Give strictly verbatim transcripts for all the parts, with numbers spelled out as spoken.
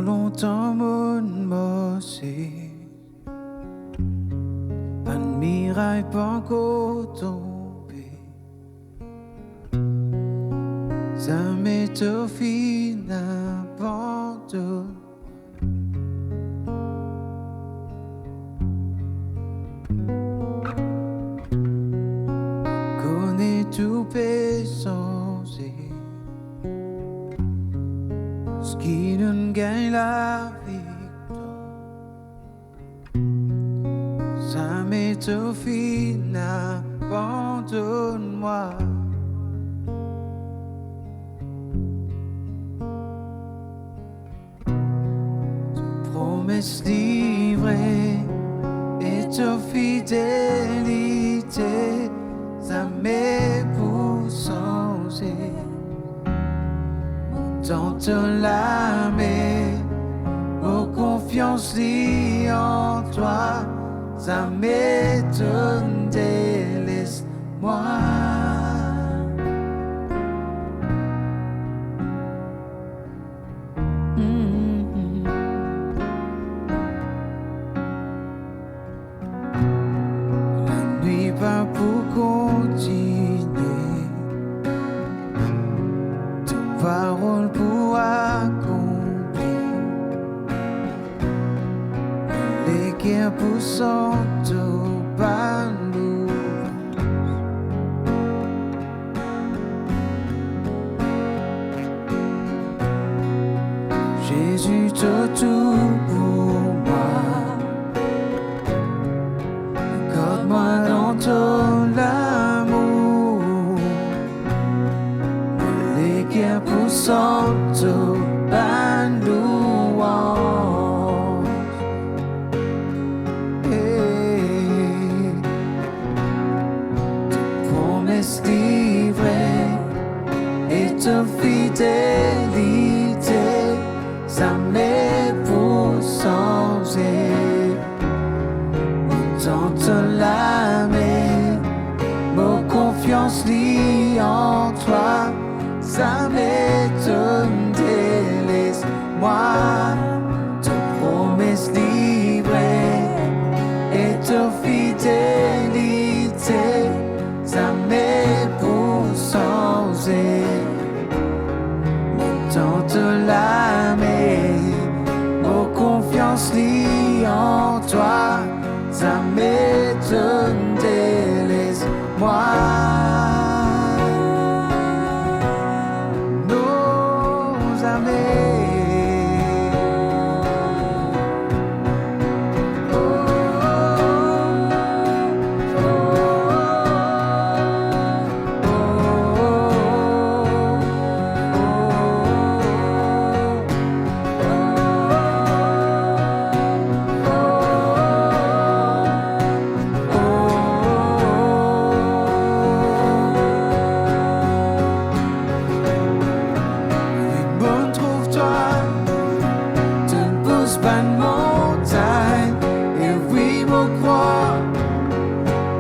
Lontan mo'nn marse, bann miray pankor tonbe. Zame to finn abandonn. Kone tou pe sanze, seki nou'nn gagn laviktwar. Zame to finn abandonn mwa. To promes li vre e to fidelite zame pou sanze. Mo tann to lame, mo konfians li an twa, zame to'nn deles mwa. Mm. Lanwit pa pou kontinie, to parol pou akonpli. Leker pou sant to bann louvraz. Zezi, to tou pou mwa. Gard mwa dan to lamour. Mo leker pou sant to bann louanz. Hey. To promes li vre e to fidelite zame pou sanze. Mo tann to lame, mo konfians li an twa, zame to'nn deles mwa. To promes li vre e to fidelite zame pou sanze. Mo tann to lame, mo konfians li an twa, zame to'nn deles mwa. Non, zame. Wi, mo'nn trouv twa, to'nn pous bann montagn, e wi, mo krwar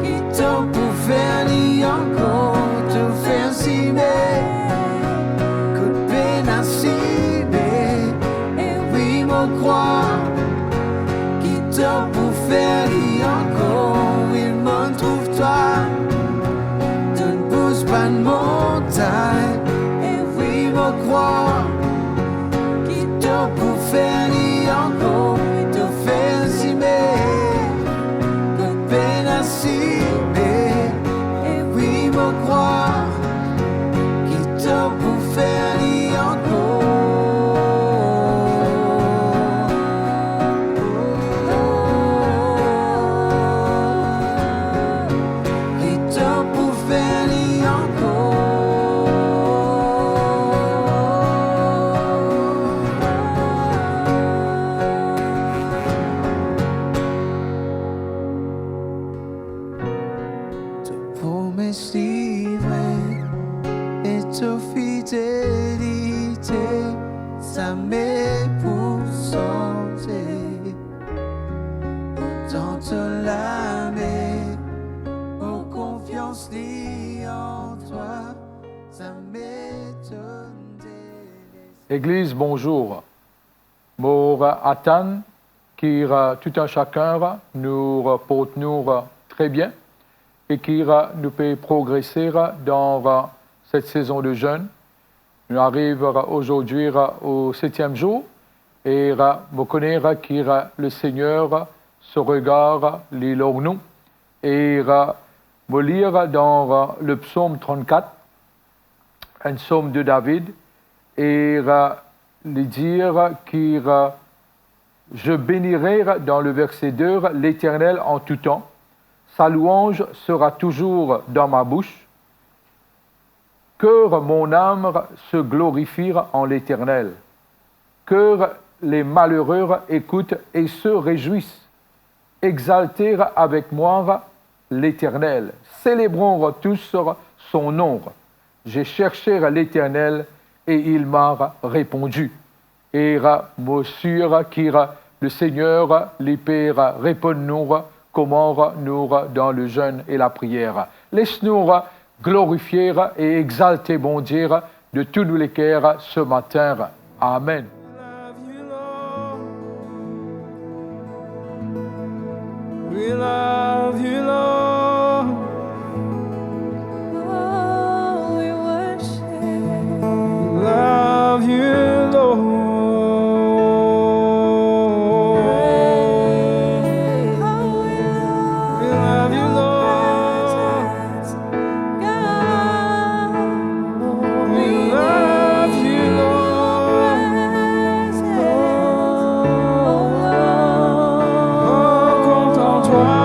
ki to pou fer li ankor, to fer sime kot pena sime, e wi, mo krwar ki to pou fer li ankor. Wi, mo'nn trouv twa, to'nn pous bann montagn, e wi, mo krwar ki to pou fer li ankor, to fer sime kot pena sime, e wi, mo krwar ki to pou fer li ankor. Ki to pou fer li ankor. To promes li vre e to fidelite zame pou sanze. Mo tann to lame, mo konfians li an twa, zame to'nn deles. Legliz, bonzour. Mo atann ki tou enn sakenn nou port nou tre bien e ki nou pe progrese dan set sezon de zenn. Nou ariv ozordi o setiem zour e mo kone ki Lesegner so regar li lor nou. E mo lir dan le psaume trente-quatre, enn psaume de David, e li dir ki, je bénirai, dans le verset deux, l'Éternel en tout temps. Sa louange sera toujours dans ma bouche. Que mon âme se glorifie en l'Éternel. Que les malheureux écoutent et se réjouissent. Exaltez avec moi l'Éternel. Célébrons tous son nom. J'ai cherché l'Éternel et il m'a répondu. E mo sir ki Lesegner li pe reponn nou kouma nou dan le zenn e lapriyer. Les nou glorifie e exalte Bondie de tou nou leker se matin. Amen. We love you, Lord. Oh, we worship. We love you, Lord. We love you, Lord. We love you, Lord. Oh, content toi.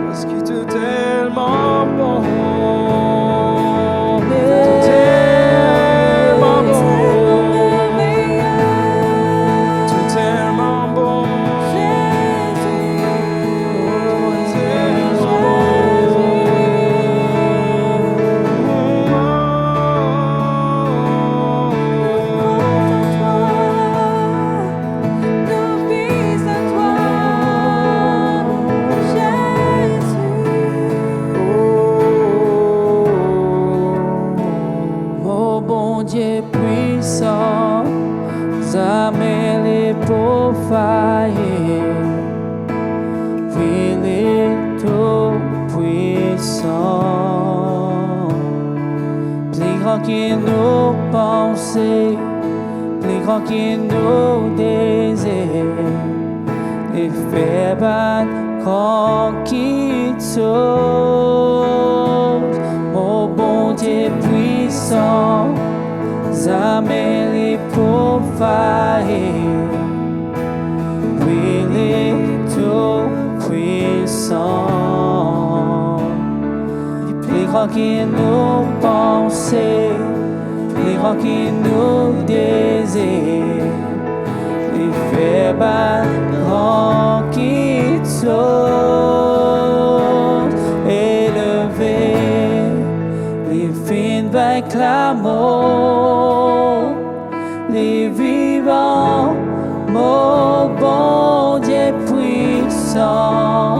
Parce que t'es tellement bon. T'es tellement bon. T'es tellement bon. Mo Bondie pwisan, zame li pou fail. Wi, li tou pwisan. Pli gran ki nou panse, pli gran ki nou dezir, li fer bann gran kiksoz. Mo Bondie pwisan, zame li pou fail. Wi, li tou pwisan. Li pli gran ki nou panse, pli gran ki nou dezir. Li fer bann gran kiksoz. Eleve, li finn vink lamor, li vivan, mo Bondie pwisan.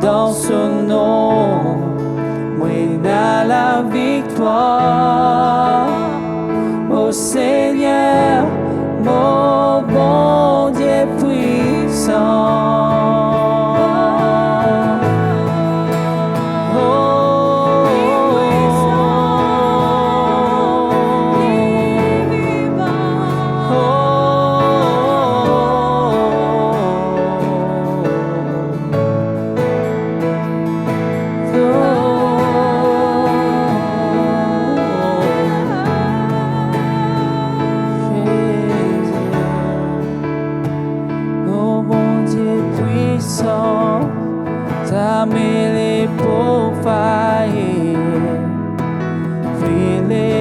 Dan so nom, mo ena laviktwar. O Segner, mo Bondie pwisan. Mo Bondie pwisan, zame li pou fail. Wi, li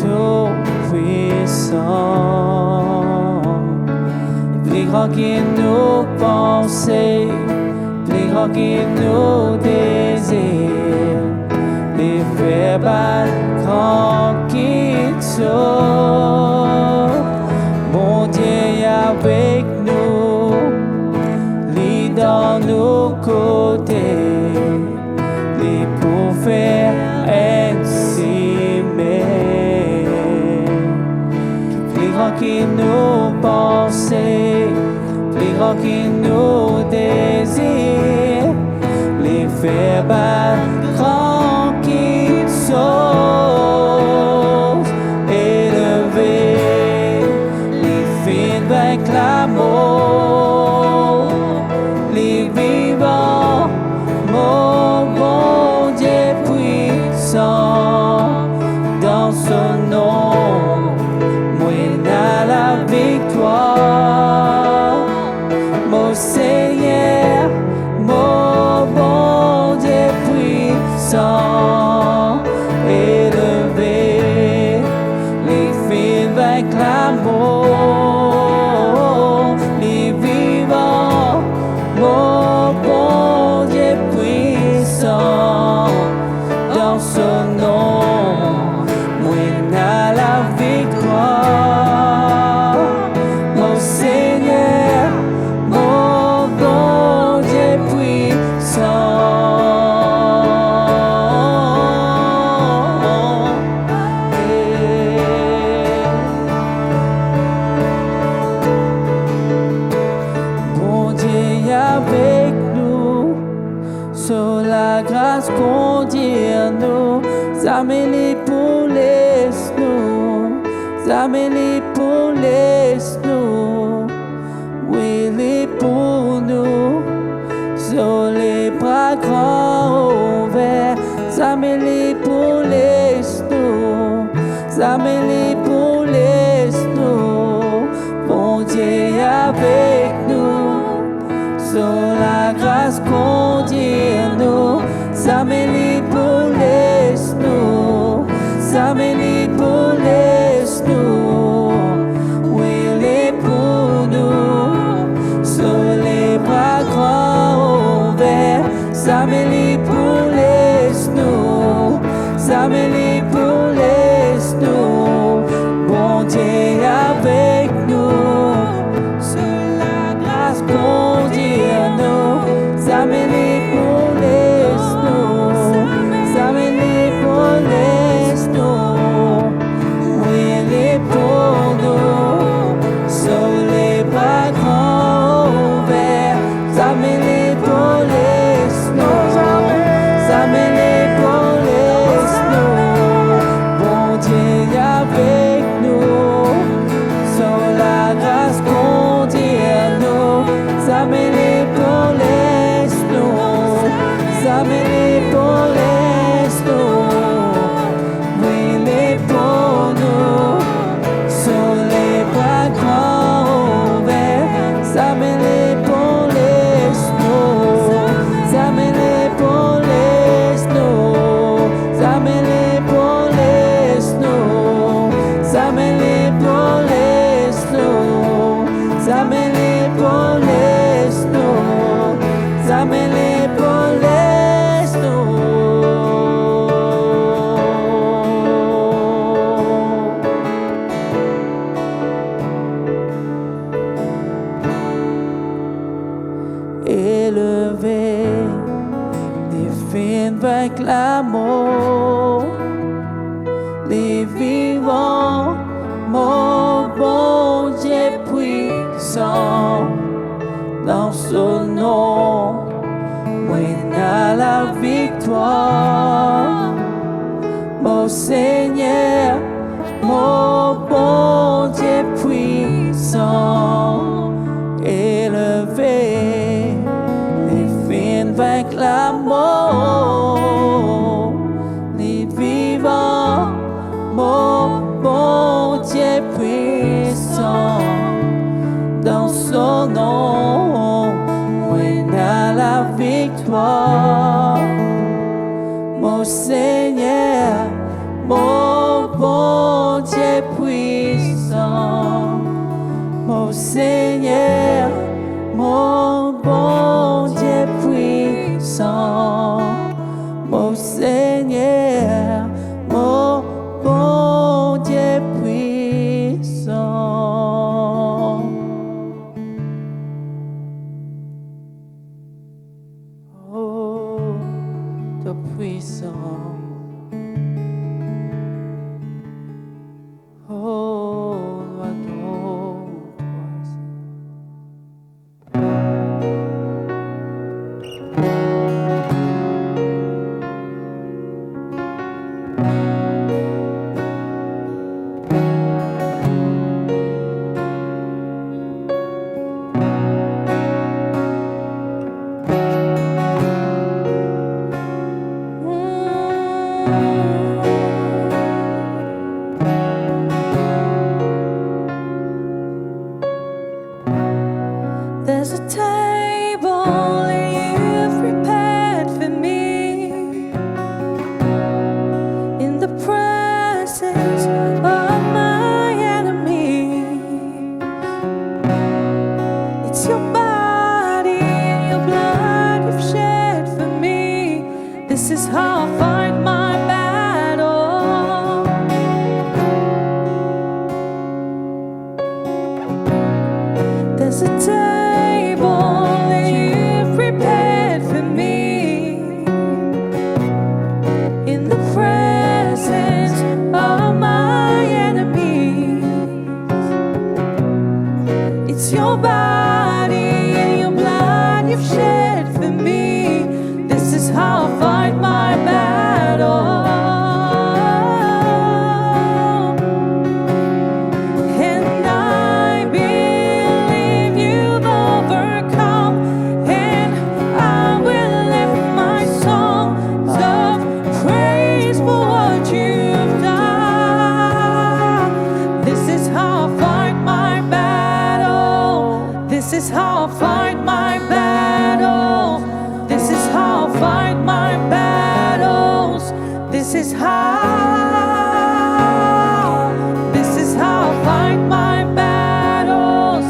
tou pwisan. Pli gran ki nou panse, pli gran ki nou dezir, li fer bann gran kiksoz. Bondie avek nou, li dan nou kote, li pou fer enn sime. ki nou panse, pli gran ki nou dezir. Li fer bann gran kiksoz eleve, li finn vink lamor, li vivan, mo Bondie pwisan. Dan so nom, mo ena laviktwar. Mo Segner, mo Bondie pwisan, eleve, li finn vink lamor, li vivan, mo Bondie pwisan. Dan so nom, mo ena laviktwar. Mo Segner, mo Bondie pwisan. Bondie avek nou, so lagras kondi nou, zame li pou les nou, zame li pou les nou. Wi, li pou nou, so lebra gran ouver, zame li pou les nou, zame li pou les nou. Bondie avek nou, so lagras kondi nou, zame li pou les nou, zame li pou les nou. Wi, li pou nou, so lebra gran ouver, zame li pou les nou, zame li pou les nou. Bondie avek nou, so lagras kondi nou, zame li pou les nou, zame li pou les nou. Wi, li pou nou, so lebra gran ouver, zame li pou les nou, zame li pou les nou. Bondie avek nou, so lagras kondi nou, zame li pou les nou, zame li pou les nou. Wi, li pou nou, so lebra gran ouver, zame li pou les nou, zame li pou les nou, zame li pou les nou, zame li pou les nou, zame li pou les nou, zame li pou les nou. Eleve, li finn vink lamor, li vivan, mo Bondie pwisan. Dan so nom, mo ena laviktwar. Mo Segner, mo Bondie pwisan, eleve, li finn vink lamor, li vivan, mo Bondie pwisan. Dan so nom, mo ena laviktwar. Mo Segner, mo Bondie pwisan. Mo Segner, mo Bondie pwisan. Mo Segner, mo Bondie pwisan. Oh, to pwisan. Oh, nou ador There's a table you've prepared for me in the presence of my enemies. It's your body and your blood you've shed for me. This is how I fight my battle. There's a table you've prepared for me in the presence of my enemies. It's your body and your blood you've shed for me. This is how I fight my battle. And I believe you've overcome. And I will lift my songs of praise for what you've done. This is how I fight my battle. This is how I fight my battles. This is how I fight my battles. This is how, this is how I fight my battles.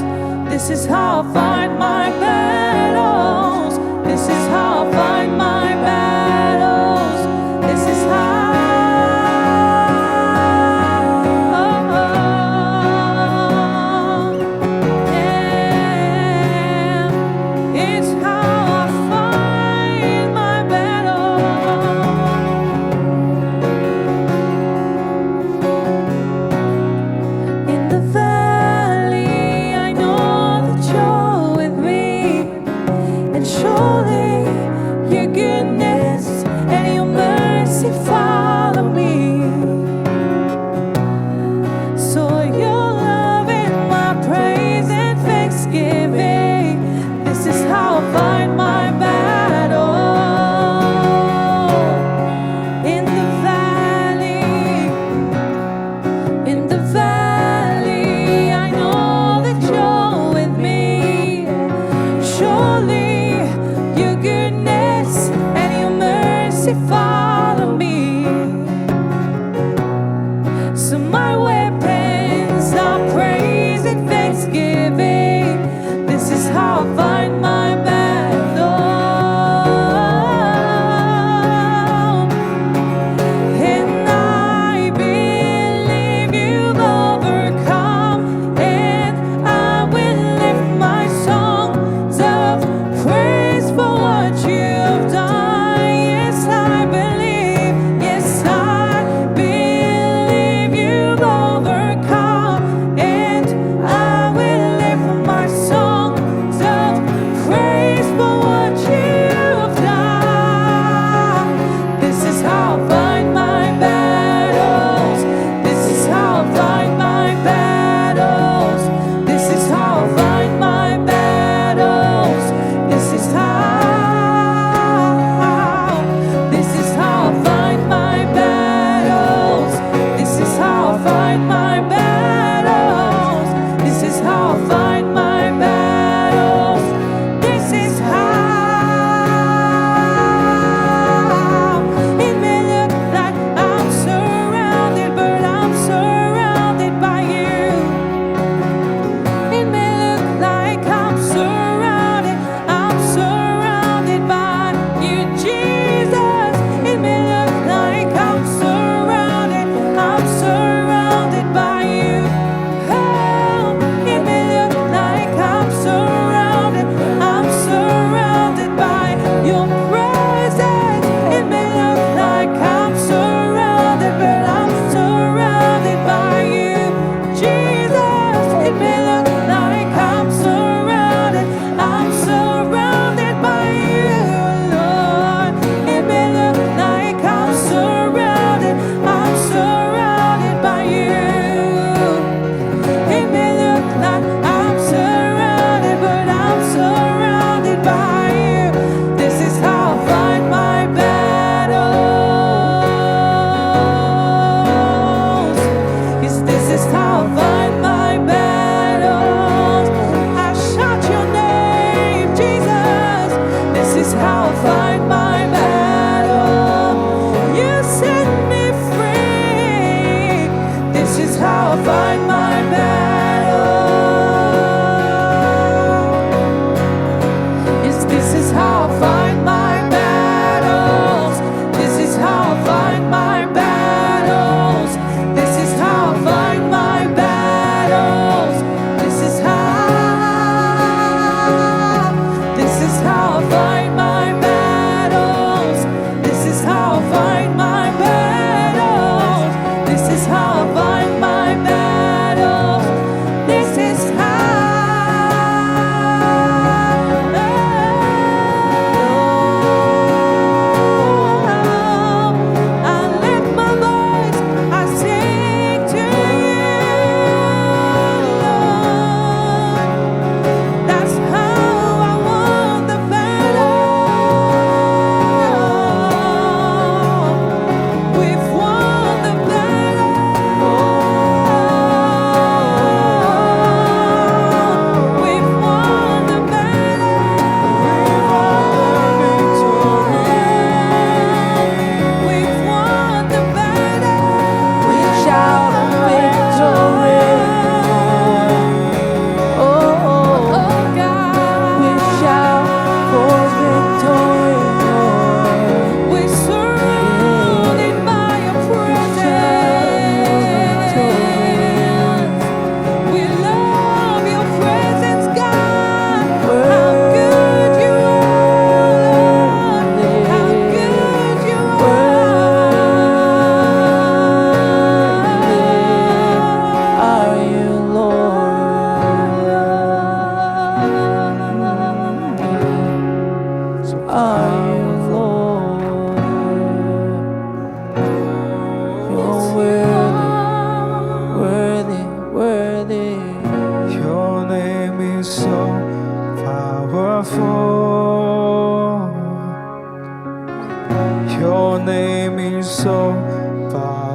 This is how I fight my battles. This is how I fight my battles. This is how, yeah. It's how I fight my battle. In the valley, I know that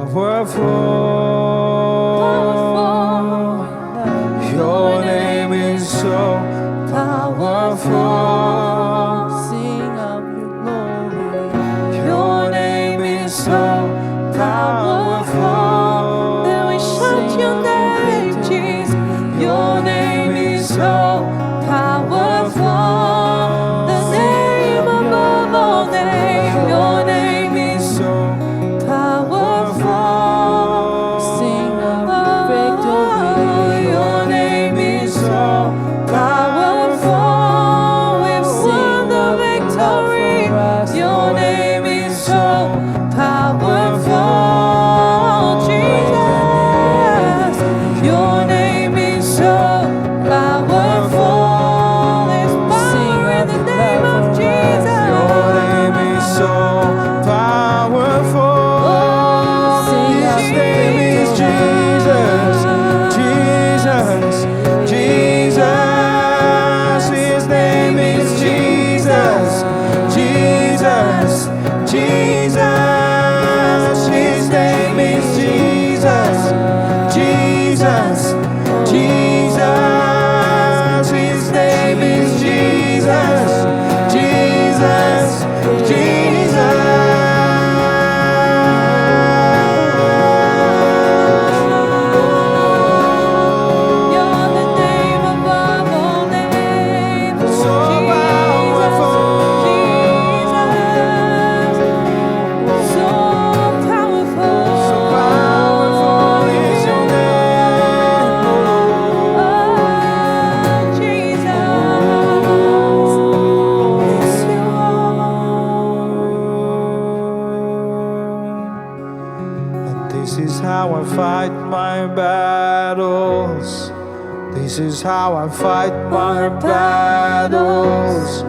Powerful. Your name is so powerful. Sing of your glory. Your name is so powerful. Then we shout your name, Jesus. Your name is so powerful. The name above all names. Your name is so powerful. Sing of victory. Your name is so powerful. We've won the victory. Your name is so powerful, Jesus. Your name is so powerful. There's power in the name of Jesus. Your name is so powerful. His name is Jesus. Jesus. Jesus. His name is Jesus. Jesus. Jesus, his name is Jesus. Jesus, Jesus, his name is Jesus. Jesus, Jesus. You're the name above all names. So powerful. Jesus. So powerful. So powerful is your name. Oh, Jesus. Yes, you are. And this is how I fight my battles. This is how I fight my battles.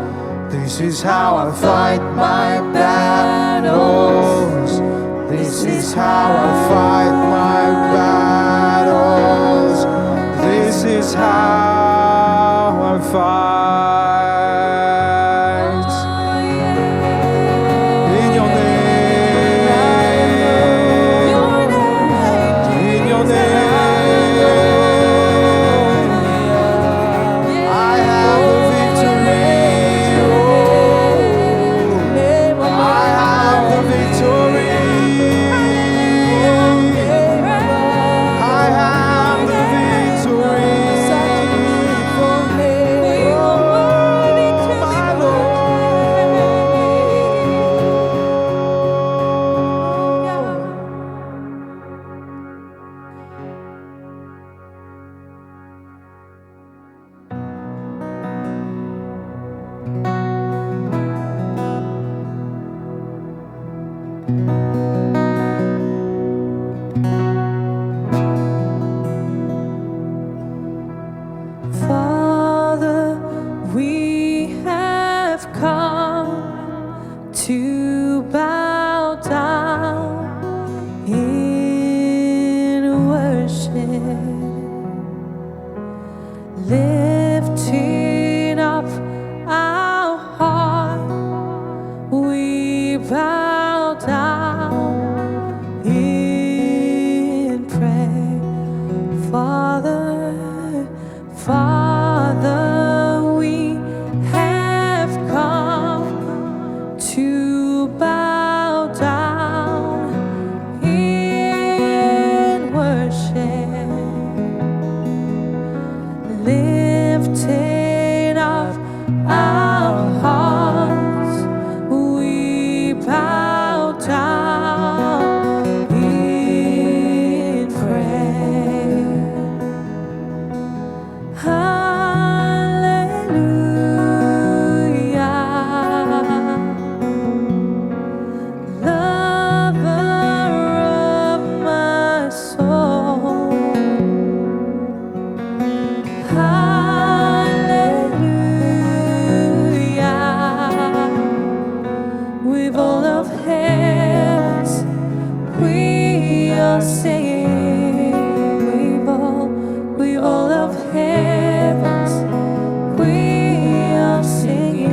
This is how I fight my battles. This is how I fight my battles. This is how I fight. In your name. In your name. I have the victory. I have the victory. I have the victory. My Lord. Father, we have come to bow down in worship, lifting up our heart, we bow down in prayer. Father, Father, we have come to bow down in worship, lifting up our hearts, we bow down in prayer. Hallelujah, lover of my soul. Hallelujah. With all of heavens, we are singing. With all, with all of heavens, we are singing.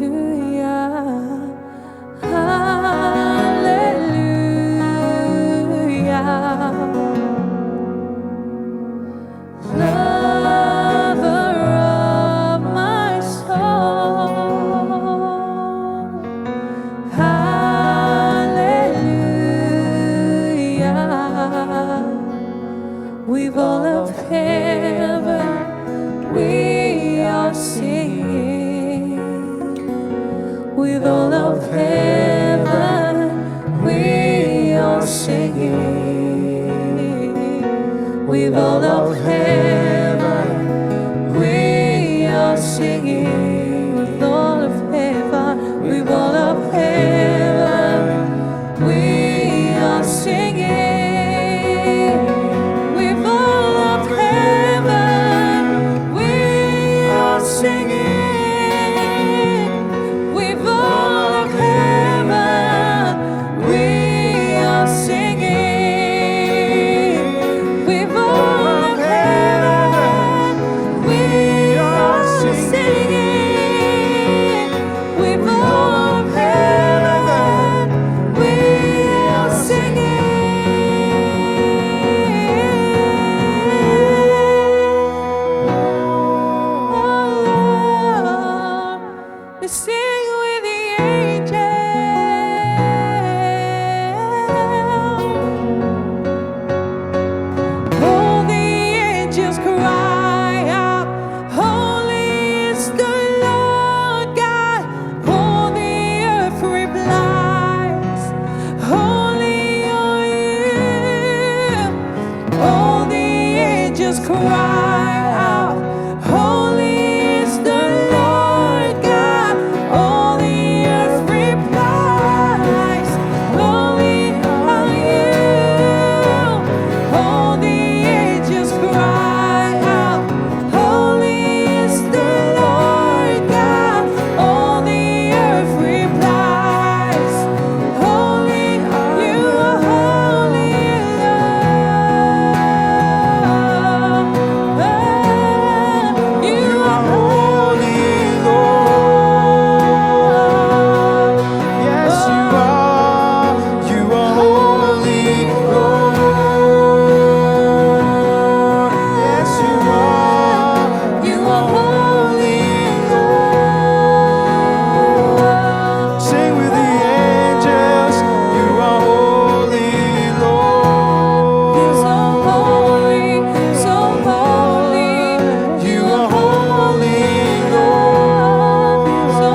Alleluia, alleluia. Lover of my soul, hallelujah. With all of heaven, we are singing. With all of heaven, we are singing. With all of heaven, we are singing. With all of heaven, with all of heaven, we are singing. With all of heaven, we are singing. With all of heaven, we are singing. With all of heaven, we are singing. With all of heaven, we are singing. Oh, Lord, we sing with the angels. All the angels cry out, "Holy is the Lord God." All the earth replies, "Holy are you." All the angels cry out, "Holy is the Lord God." All the earth replies, "Holy are you." All the angels cry out, "Holy is the Lord God." All the earth replies, "Holy, you are holy, Lord. You are holy, Lord." Yes, you are. You are holy, Lord. Yes, you are. You are holy, Lord. Sing with the angels, "You are holy, Lord." You're so holy, so holy. You are holy, Lord. You're so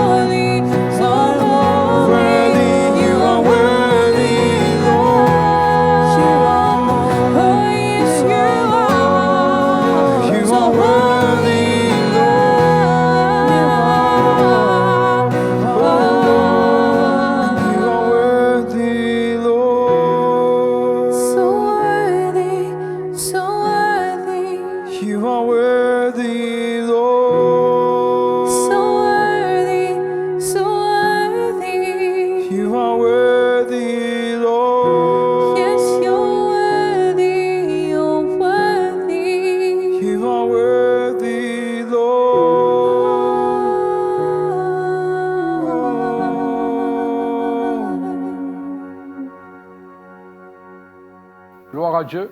holy, so holy. Worthy, you are worthy, Lord. You are, oh yes, you are. You are worthy, Lord. Oh, you are worthy, Lord. So worthy, so worthy. You are worthy, Lord. So worthy, so worthy. You are worthy, Lord. Yes, you're worthy, you're worthy. You are worthy, Lord. Gloire à Dieu.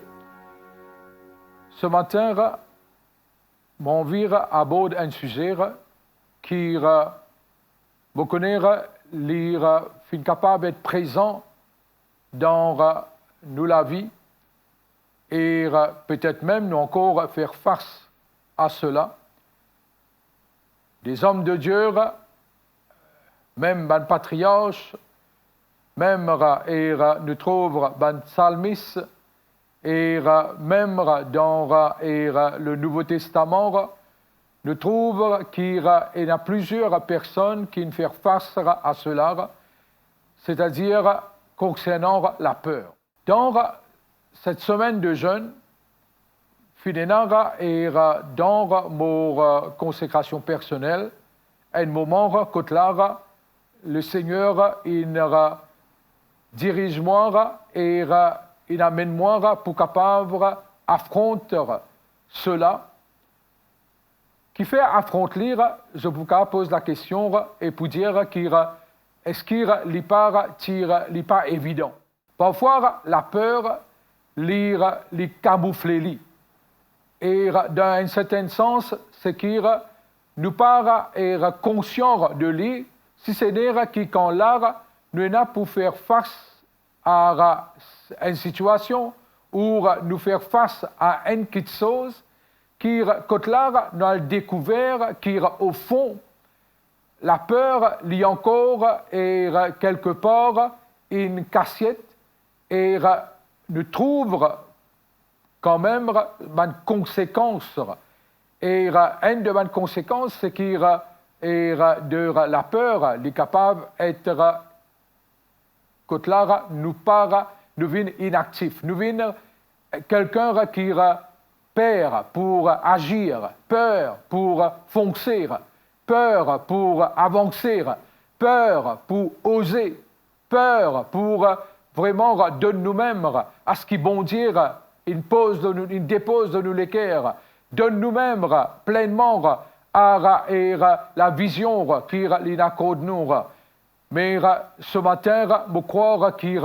Ce matin, mo anvi abord enn size ki, mo kone, li finn kapav et prezan dan nou lavi e petet mem nou ankor fer fas a sela. Des hommes de Dieu, mem bann patriark, mem, e, nou trouv bann psalmis, e, mem dan, e, le Nouveau Testament, nou trouv ki, e, ena plizier personn ki finn fer fas a sela, setadir konsernan laper. Dan set semenn de zenn, finn ena, e, dan mo konsekrasion personel, enn moman kot la, Lesegner inn diriz mwa e inn amenn mwa pou kapav afront sela, Kifer afront li, zot pou kapav poz lakestion e pou dir ki, eski li pa, ti, li pa evidan. Parfwa, laper, li, li kamoufle li. E dan enn sertenn sans, seki nou pa, e, konsian de li, si se ne ki kan la, nou ena pou fer fas a enn sitiasion ou nou fer fas a enn kitsoz ki kot la nou al dekouver ki ofon, laper li ankor e kelkepar enn kasiet e nou trouv kanmem bann konsekans. E enn de bann konsekans, seki e de laper, li kapav et kot la nou pa, nou vinn inaktif, nou vinn kelkenn ki per pou azir, per pou fonse, per pou avanse, per pou oze, per pou vreman donn noumem a seki Bondie inn poz dan nou, inn depoz dan nou leker, donn noumem plennman a, e lavizion ki li inn akord nou. Me se matin, mo krwar ki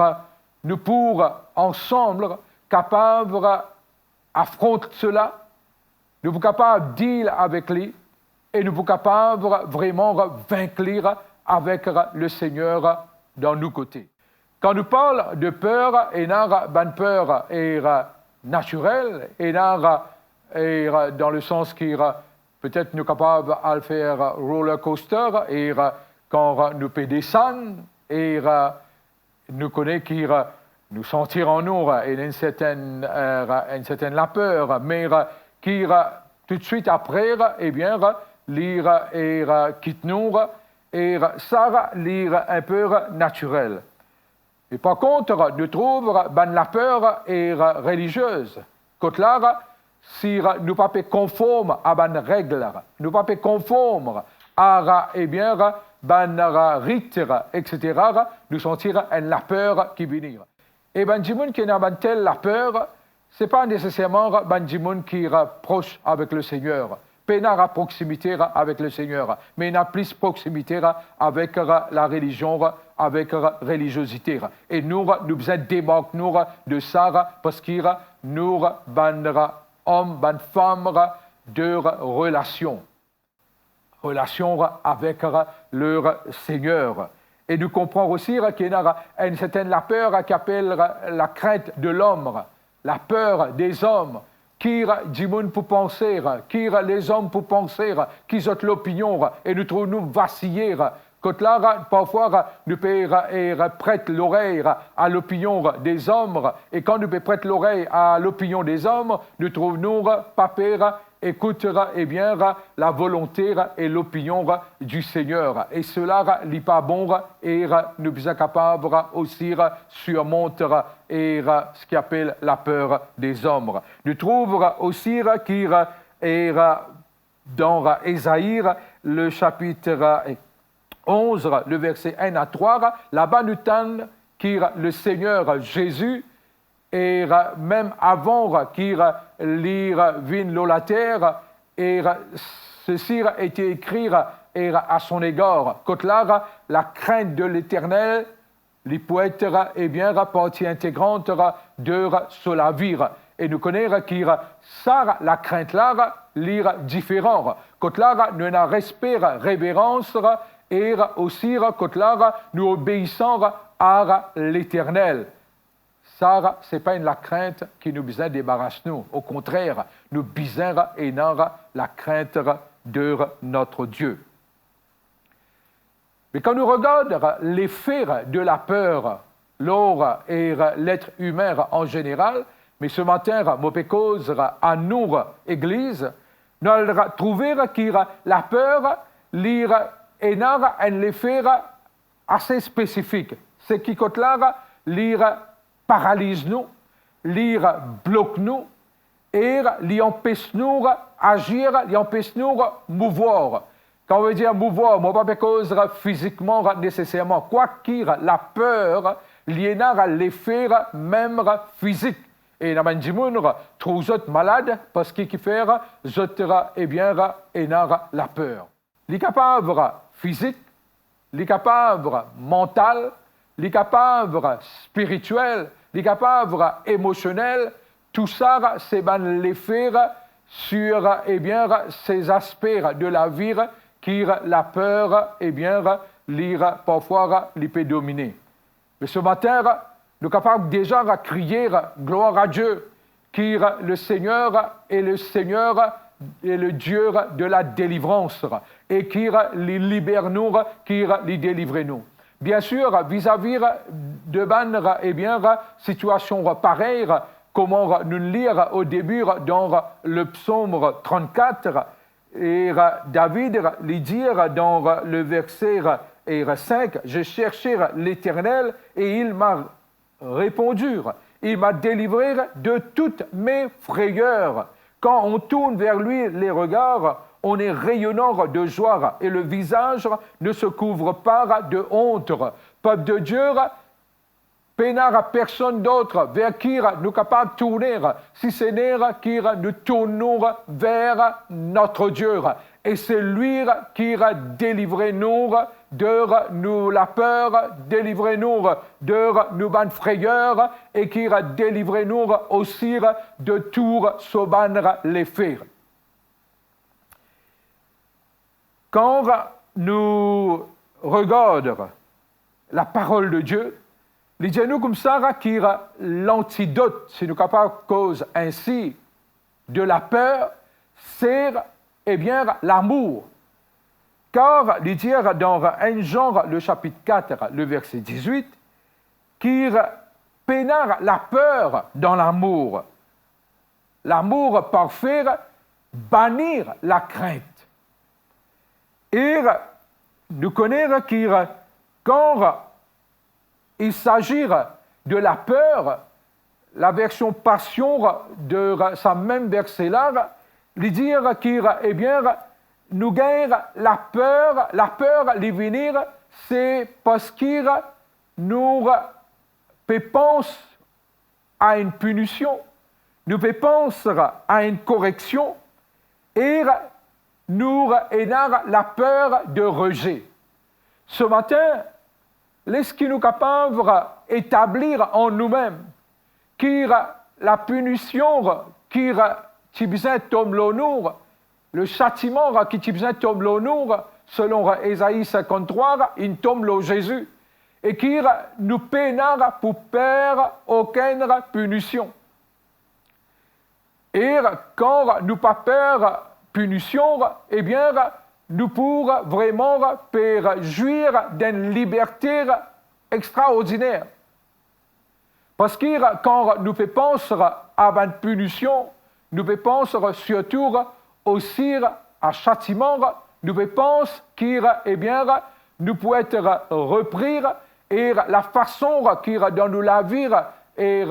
nou pou ansam kapav afront sela, nou pou kapav deal avek li e nou pou kapav vreman vink li avek Lesegner dan nou kote. Kan nou parl de per, ena bann per e natirel, ena e dan le sans ki petet nou kapav al fer roller coaster e kan nou pe desann e nou kone ki nou santi an nou enn sertenn, enn sertenn laper, me ki toutswit apre, ebien, li e kit nou, e sa li enn pe natirel. E par kont, nou trouv bann laper e reliziez. Kot la, si nou pa pe konform a bann reg, nou pa pe konform a, ebien, bann rit, et cetera, nou santi enn laper ki vini. E bann dimoun ki ena bann tel laper, se pa neseserman bann dimoun ki pros avek Lesegner, pena proksimite avek Lesegner, me ena plis proksimite avek larelizion, avek reliziozite. E nou, nou bizin demark nou de sa, parski nou bann om, bann fam de relasion, relasion avek Lesegner. E nou konpran osi ki ena enn sertenn laper ki apel la crainte de l'homme, laper dezom, ki dimoun pou panse, ki lezom pou panse, ki zot lopinion, e nou trouv nou vasiye. Kot la, parfwa, nou pe e pret lorey a lopinion dezom, e kan nou pe pret lorey a lopinion dezom, nou trouv nou pa pe ekout, ebien, lavolonte e lopinion di Segner. E sela li pa bon, e nou bizin kapav osi sirmont e seki apel laper dezom. Nou trouv osi ki e dan Ezai, le sapit onz, le verse enn a trwa, laba nou tann ki Lesegner Zezi, e mem avan ki li vinn lor later, e ceci était écrit e à son égard. Kot la, la crainte de l'Éternel, li pou et, ebien, parti integrant de so lavi. E nou kone ki sa lakrint la, li diferan. Kot la, nou ena respe, reverans, e osi kot la, nou obeisan a Leternel. Sa, se pa enn lakrint ki nou bizin debaras nou. Okontrer, nou bizin ena lakrint de notre Dieu. Me kan nou regard lefe de laper lor e letre imin an zeneral, me se matin, mo pe koz a nou, legliz, nou al trouve ki laper, li ena enn lefe ase spesifik. Seki kot la, li paraliz nou, li blok nou, e li anpes nou azir, li anpes nou mouvwar. Kan mo dir mouvwar, mo pa pe koz fizikman neseserman, kwaki laper, li ena lefe mem fizik. E ena bann dimoun trouv zot malad parski kifer zot, ebien, ena laper. Li kapav fizik, li kapav mantal, li kapav spiritiel, li kapav emosionel, tou sa se bann lefe sur, ebien, se zaspe de lavi ki laper, ebien, li, parfwa, li pe domine. Me se matin, nou kapav deza kriye gloire à Dieu, ki le Seigneur est le Seigneur et le Dieu de la délivrance, e ki li liber nou, ki li delivre nou. Bien sûr, vizavi de bann, ebien, situasion parey, kouma nou lir o debi dan le psaume trente-quatre, e David li dir dan le verset cinq, « J'ai cherché l'Éternel et il m'a répondu, il m'a délivré de toutes mes frayeurs. Quand on tourne vers lui les regards, on est rayonnant de joie et le visage ne se couvre pas de honte. » Pep de Dieu, pena personn dot ver ki nou kapav tourne, si se ne ki nou tourn nou ver notre Dieu. E se li ki delivre nou de nou laper, delivre nou de nou bann frayer, e ki delivre nou osi de tou so bann lefe. Kan nou regard laparol de Die, li dir nou koumsa ki lantidot, si nou kapav koz insi, de laper, se, ebien, lamour. Kar li dir dan enn Zan, le sapit kat, le verse dizwit, ki pena laper dan lamour. Lamour parfe banir lakrint. E nou kone ki kan il s'agit de laper, laversion Pasion de sa mem verse la, li dir ki, ebien, nou gagn laper, laper li vini, se parski nou pe pans a enn pinision, nou pe pans a enn koreksion, e nou ena laper de reze. Se matin, eski nou kapav etablir an noumem ki lapinision ki ti bizin tom lor nou, le satiman ki ti bizin tom lor nou, selon Ezai sinkanntrwa, inn tom lor Zezi, e ki nou pena pou per okenn pinision. E kan nou pa per pinision, ebien, nou pou vreman pe zwir d'enn liberte extraordiner. Parski kan nou pe pans a bann pinision, nou pe pans sirtou osi a satiman, nou pe pans ki, ebien, nou pou et repri, e lafason ki dan nou lavi, e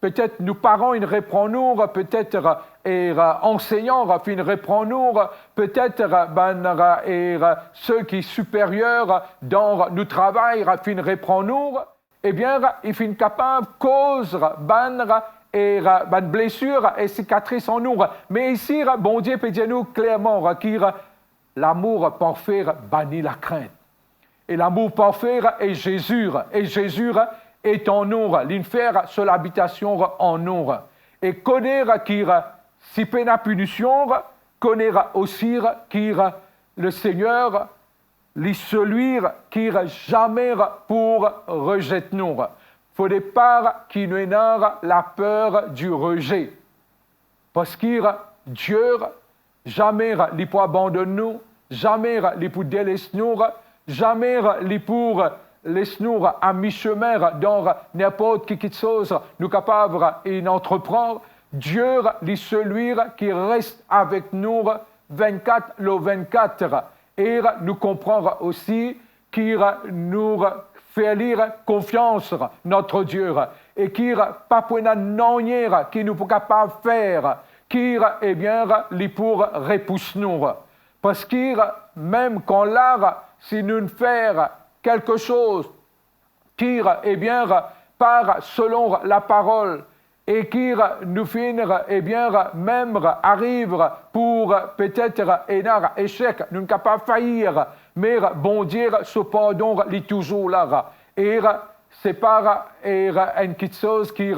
petet nou paran inn repran nou, petet, e ansegnan finn repran nou, petet bann, e seki siperir dan nou travay finn repran nou, ebien, li finn kapav koz bann, e bann blesir e sikatris an nou. Me isi, Bondie pe dir nou klerman ki lamour parfe banir lakrint. E lamour parfe e Zezi, e Zezi et an nou, linn fer so labitasion an nou. E kone ki si pena pinision, kone osi ki Lesegner, li selwi ki zame pou rezet nou. Fode pa ki nou ena laper di reze. Parski Die, zame li pou abandonn nou, zame li pou deles nou, zame li pou les nou amisime dan ninport ki kiksoz nou kapav inn antrepran. Die, li selwi ki res avek nou vennkat lor vennkat. E nou konpran osi ki nou fer li konfians, notre Dieu, e ki pa pou ena nanye ki nou pou kapav fer ki, ebien, li pou repous nou. Parski mem kan la, si nou fer kelke soz ki, ebien, pa selon laparol, e ki nou finn, ebien, mem ariv pou petet ena esek, nou kapav fail, me Bondie, so pardon, li touzour la. E se pa, e, enn kiksoz ki,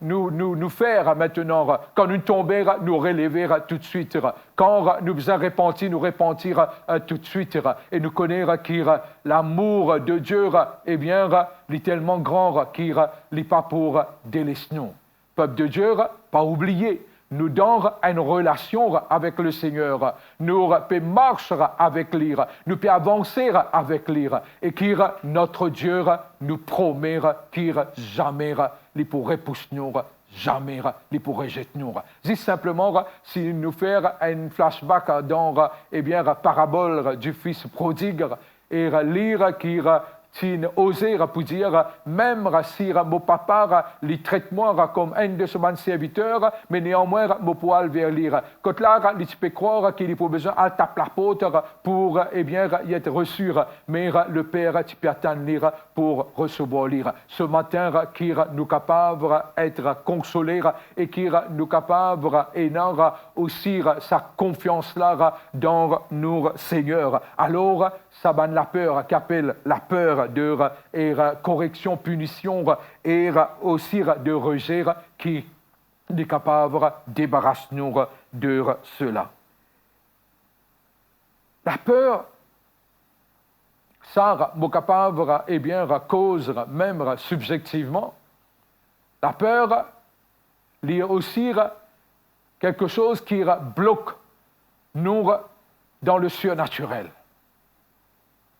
nou, nou, nou fer aster, kan nou tonbe, nou releve toutswit. Kan nou bizin repanti, nou repanti, e, toutswit. E nou kone ki lamour de Die, ebien, li telman gran ki li pa pou deles nou. Pep de Die, pa oubliye, nou dan enn relasion avek Lesegner, nou pe mars avek li, nou pe avanse avek li, e ki notre Die nou promet ki zame li pou repous nou, zame li pou rezet nou. Zis sinpleman, si nou fer enn flashback dan, ebien, parabol du fils prodigue, e li ki ti oze pou dir, mem si mo papa li tret mwa kom enn de so bann serviter, me neanmwin mo pou al ver li. Kot la, li ti pe krwar ki li pou bizin al tap laport pou, ebien, li et resi, me leper ti pe atann li pou resevwar li. Se matin, ki nou kapav et konsole e ki nou kapav ena osi sa konfians la dan nou Segner. Alor, sa bann laper ki apel laper de, e, koreksion, pinision, e osi de reze, ki li kapav debaras nou de sela. Laper, sa mo kapav, ebien, koz mem sibzektivman. Laper, li osi kiksoz ki blok nou dan le surnatirel.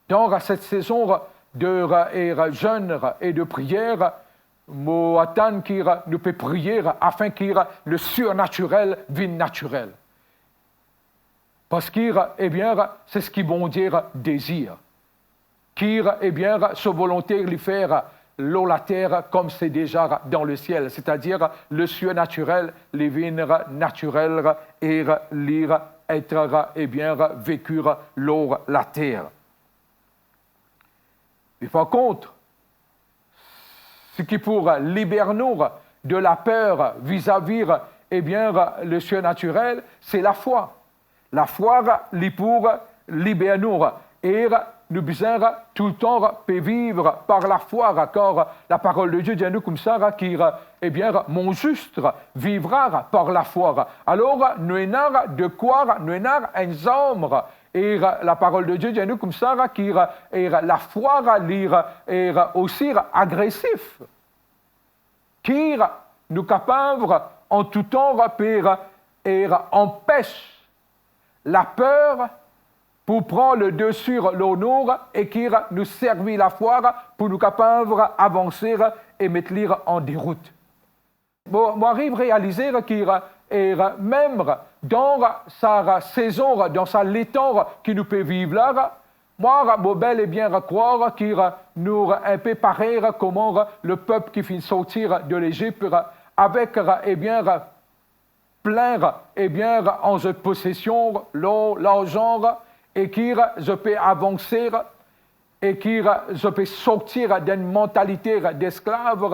Dan set sezon de, e, zenn e de priyer, mo atann ki nou pe priye afin ki le surnatirel vinn natirel. Parski, ebien, se seki Bondie dezir. Ki, ebien, so volonte li fer lor later kom se deza dan lesiel, setadir le surnatirel li vinn natirel e li et, ebien, veki lor later. Me par kont, seki pou liber nou de laper vizavi, ebien, le surnatirel, se lafwa. Lafwa li pou liber nou. E nou bizin toultan pe viv par lafwa, kar laparol de Die dir nou koumsa ki, ebien, mon zis vivra par lafwa. Alor, nou ena dekwa, nou ena enn zarm, e laparol de Die dir nou koumsa ki, e lafwa li, e osi agresif. Ki nou kapav an tou tan pe, e, anpes laper pou pran le desi lor nou e ki nou servi lafwa pou nou kapav avanse e met li an derout. Mo, mo ariv realize ki, e, mem dan sa sezon, dan sa letan ki nou pe viv la, mwa, mo bel e bien krwar ki nou enpe parey kouma lepep ki finn sorti de Lezip, avek, e bien, plin, e bien, an zot posesion, lor, larzan, e ki zot pe avanse, e ki zot pe sorti dan enn mantalite desklav,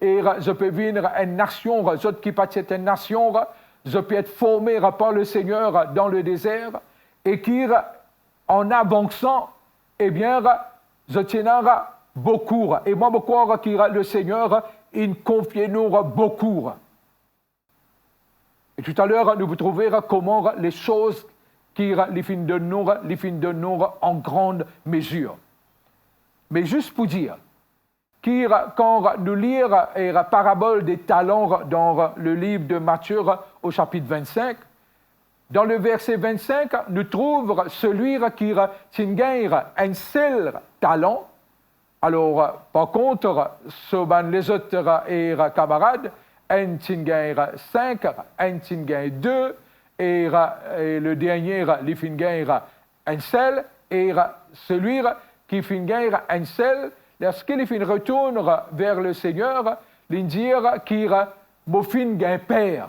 e zot pe vinn enn nasion, zot ki pa ti et enn nasion, zot pe et forme par Lesegner dan ledezer, e ki, an avansan, e bien, zot ti ena boukou. E mwa, mo krwar ki Lesegner inn konfie nou boukou. E toutaler, nou pou trouve kouma lesoz ki li finn donn nou, li finn donn nou an gran mezir. Me zis pou dir ki kan nou lir, e, parabol de talan dan le liv de Matie, o sapit vinn-sink, dan le verse vinn-sink, nou trouv selwi ki ti gagn enn sel talan, alor, par kont, so bann lezot, e, kamarad, enn ti gagn sink, enn ti gagn de, e, e le dernie, li finn gagn enn sel, e selwi ki finn gagn enn sel, lerski li finn retourn ver Lesegner, li dir ki, mo finn gagn per.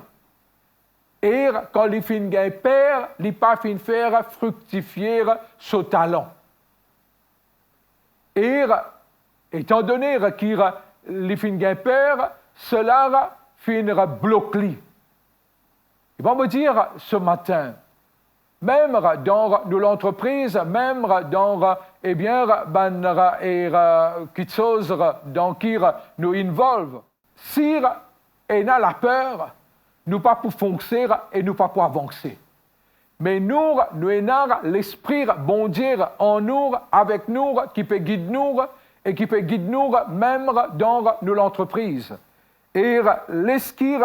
E kan li finn gagn per, li pa finn fer friktifie so talan. E, etandone ki li finn gagn per, sela finn blok li. E bon, mo dir, se matin, mem dan nou lantrepriz, mem dan, ebien, bann, e, kiksoz dan ki nou involve, si ena laper, nou pa pou fonse e nou pa pou avanse. Me nou, nou ena Lespri Bondie an nou, avek nou, ki pe gid nou, e ki pe gid nou mem dan nou lantrepriz. E les ki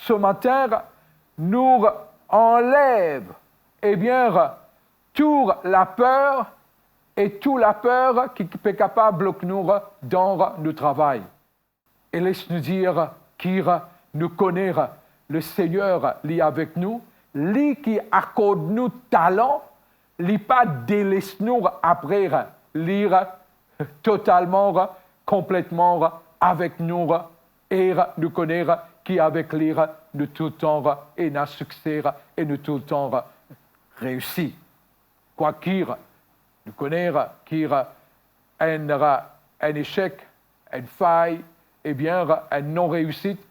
se matin, nou anlev, ebien, tou laper, e tou laper ki pe kapav blok nou dan nou travay. E les nou dir ki nou kone Lesegner, li avek nou, li ki akord nou talan, li pa deles nou apre, li totalman, konpletman avek nou, e nou kone ki avek li, nou toultan ena sikse e nou toultan reisi. Kwaki nou kone ki enn, enn esek, enn fay, ebien, enn non-reisit,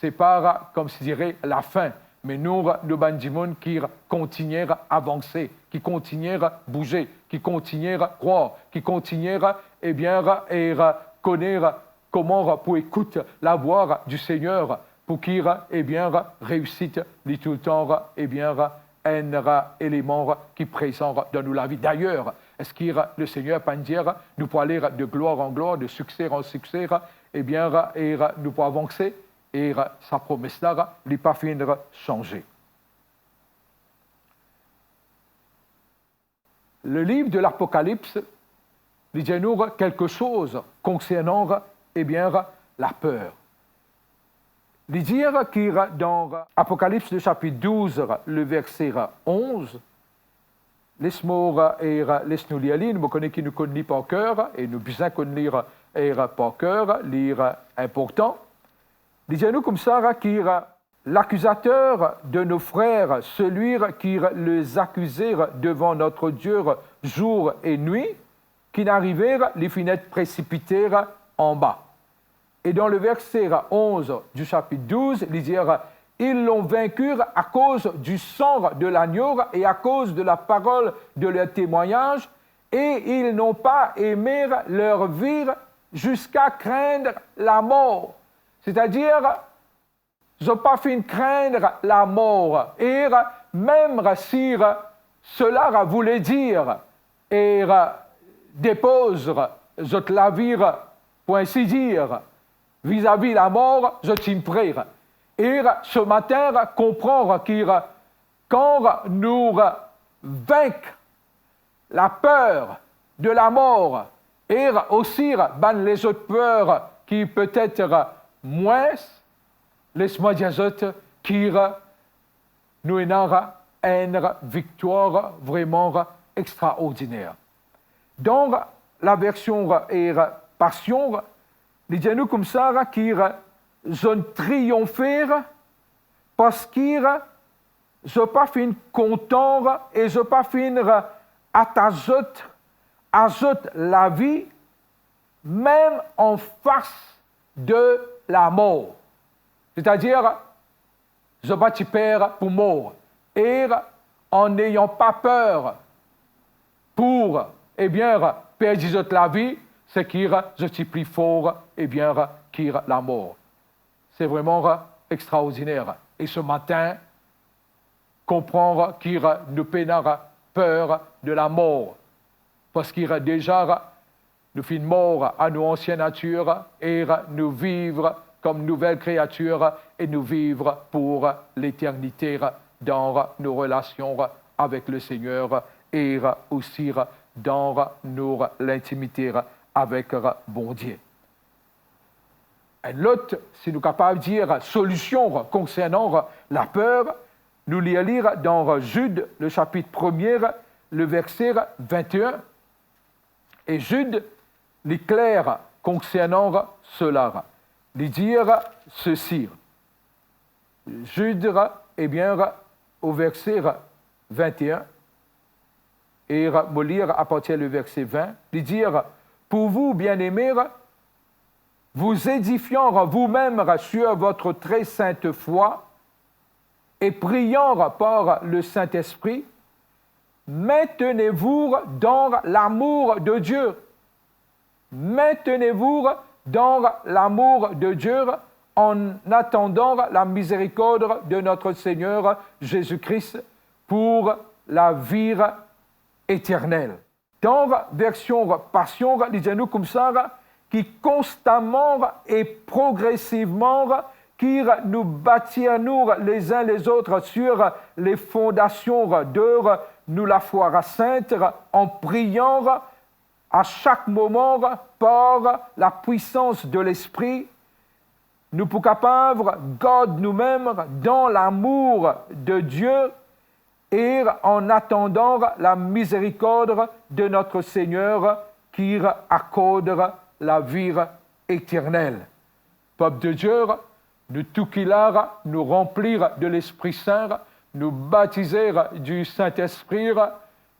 se pa, koumsadire, lafin, me nou, nou bann dimoun ki kontigne avanse, ki kontigne bouze, ki kontigne krwar, ki kontigne, ebien, e kone kouma pou ekout lavwa di Segner, pou ki, ebien, reisit li toultan, ebien, enn eleman ki prezan dan nou lavi. Dayer, eski Lesegner pa'nn dir nou pou ale de glwar an glwar, de sikse an sikse, ebien, e nou pou avanse? E sa promes la, li pa finn sanze. Le livre de l'Apocalypse, li dir nou quelque chose concernant, ebien, laper. Li dir ki dan Apokalips, le sapit douz, le verse onz, les mo, e les nou lir li, nou kone ki nou konn li par ker, e nou bizin konn li, e par ker, li inportan. Li dir nou koumsa ki l'acusateur de nos frères, celui qui les accusait devant notre Dieu jour et nuit, ki'nn arive, li finn et presipite anba. Et dans le verset onze du chapitre douze, li dir, ils l'ont vaincu à cause du sang de l'agneau et à cause de la parole de leur témoignage, et ils n'ont pas aimé leur vie jusqu'à craindre la mort. C'est-à-dire, zot pa finn krenn lamor, e mem si sela vouledir, e depoz zot lavi, pou ainsi dire, vizavi lamor, zot ti pre. E se matin, konpran ki kan nou vink laper de lamor e osi bann lezot per ki petet mwins, les mwa dir zot ki nou ena enn viktwar vreman extraordiner. Dan laversion e Pasion, li dir nou koumsa ki zot triyonfe parski zot pa finn kontan e zot pa finn atas zot a zot lavi, mem anfas de lamor. Setadir, zot pa ti per pou mor. E an neyan pa per pou, ebien, perdi zot lavi, se ki zot ti pli for, ebien, ki lamor. Se vreman extraordiner. E se matin, konpran ki nou pena per de lamor, parski deza nou finn mor a nou ansien natir e nou viv kom nouvel kreatir e nou viv pou leternite dan nou relasion avek Lesegner e osi dan nou lintimite avek Bondie. Enn lot, si nou kapav dir, solision konsernan laper, nou lir li dan Zid, le sapit premie, le verse vinte et un. E Zid, li kler konsernan sela. Li dir sesi. Zid, ebien, o verse vinte et un, e mo lir apartir le verse vingt, li dir, pour vous, bien-aimés, vous édifiant vous-même sur votre très sainte foi et priant par le Saint-Esprit, maintenez-vous dans l'amour de Dieu. Maintenez-vous dans l'amour de Dieu en attendant la miséricorde de notre Seigneur Jésus-Christ pour la vie éternelle. Dan version Passion, li dir nou koumsa, ki constamment et progressivement, ki nou batir nou les uns les autres sur les fondations de nou lafwa sint, en priant à chaque moment par la puissance de l'Esprit, nou pou kapav gard noumem dan lamour de Dieu et en attendant la miséricorde de notre Seigneur qui accorde la vie éternelle. Peuple de Dieu, nou tou ki la, nou ranpli de Lespri Sin, nou batize du Saint-Esprit,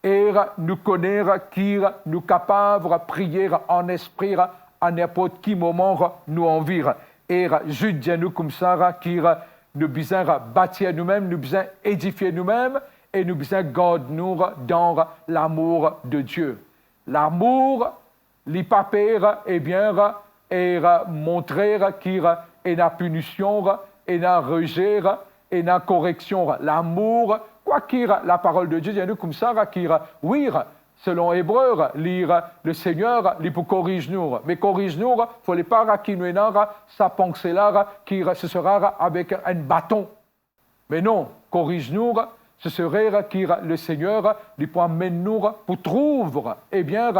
e nou kone ki nou kapav priye an espri a ninport ki moman nou anvi. E Zid dir nou koumsa ki nou bizin batir noumem, nou bizin edifie noumem, e nou bizin gard nou dan lamour de Dieu. Lamour, li pa per, ebien, e montre ki ena pinision, ena reze, ena koreksion. Lamour, kwaki laparol de Dieu dir nou koumsa ki, wi, selon Ebre, li, Lesegner, li pou koriz nou. Me koriz nou, fode pa ki nou ena sa panse la ki se sera avek enn baton. Me non, koriz nou, se sera ki Lesegner, li pou amenn nou pou trouv, ebien,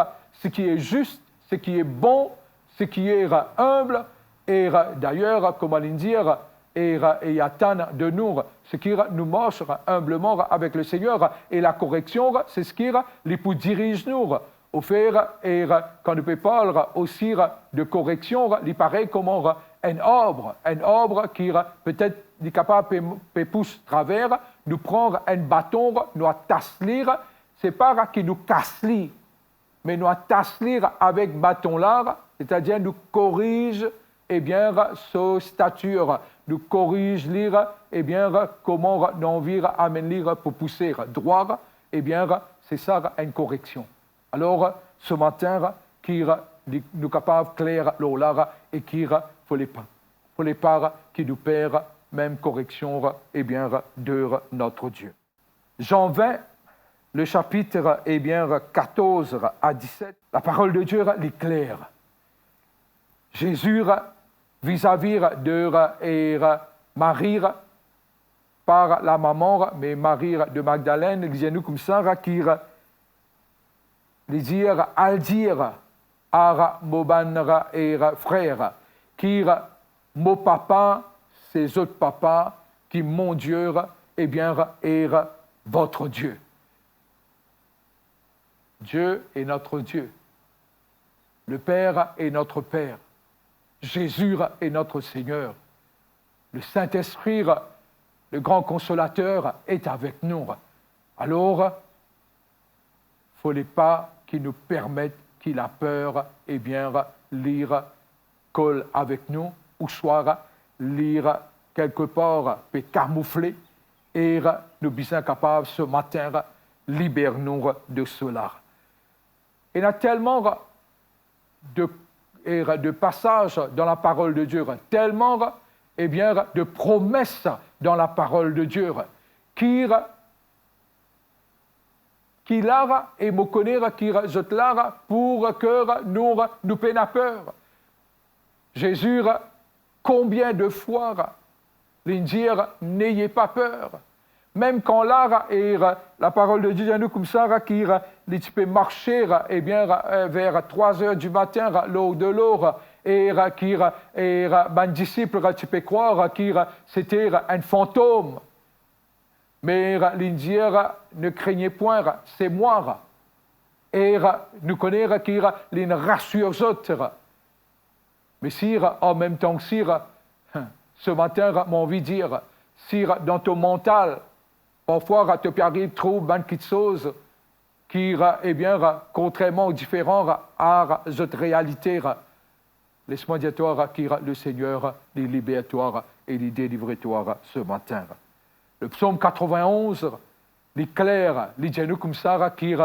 seki est juste, seki est bon, seki est humble, e dayer, kouma li dir, e, e atann de nou, seki nou mars inbleman avek Lesegner, e lakoreksion, se seki li pou diriz nou. Ofer, e kan nou pe parl osi de koreksion, li parey kouma enn arb, enn arb ki petet li kapav pe, pe pous traver, nou pran enn baton, nou atas li, se pa ki nou kas li, me nou atas li avek baton la, setadir nou koriz, ebien, so statir, nou koriz li, ebien, kouma nou anvi amenn li pou pouse drwa, ebien, se sa enn koreksion. Alor, se matin, ki li, nou kapav kler lor la, e ki fode pa, fode pa ki nou per mem koreksion, ebien, de notre Dieu. Jean vingt, le chapitre, ebien, quatorze à dix-sept, laparol de Dieu, li kler. Zezi, vizavi de, e, Marie, par lamama, me Marie de Magdalene, li dir nou koumsa ki li dir, al dir ar mo bann, e, frer, ki mo Papa, se zot Papa, ki mon Dieu, ebien, est votre Dieu. Dieu est notre Dieu. Le Père est notre Père. Jésus est notre Seigneur. Le Saint-Esprit, le grand consolateur, est avec nous. Alor, fode pa ki nou permet ki laper, ebien, li kol avek nou, ouswa li, kelkepar, pe kamoufle, e nou bizin kapav se matin liber nou de sela. Ena telman de, e de pasaz dan laparol de Dieu, telman, ebien, de promes dan laparol de Dieu, ki, ki la, e mo kone ki zot la pou ke nou, nou pena per. Zezi, konbien de fwa li dir, n'ayez pas peur. Mem kan la, e laparol de Dieu dir nou koumsa ki li ti pe marse, ebien, ver trwa zer di matin, lor delo, e ki, e bann disip ti pe krwar ki sete enn fantom. Me li dir, ne craignez point, c'est moi. E nou kone ki li rasir zot. Me si an mem tan si, se matin, mo anvi dir, si dan to mantal, parfwa to pe ariv trouv bann kiksoz ki, ebien, kontrerman ou diferan ar zot realite, Les mwa dir twa ki Lesegner li liber twa e li delivre twa se matin. Le psaume quatre-vingt-onze, li kler, li dir nou koumsa ki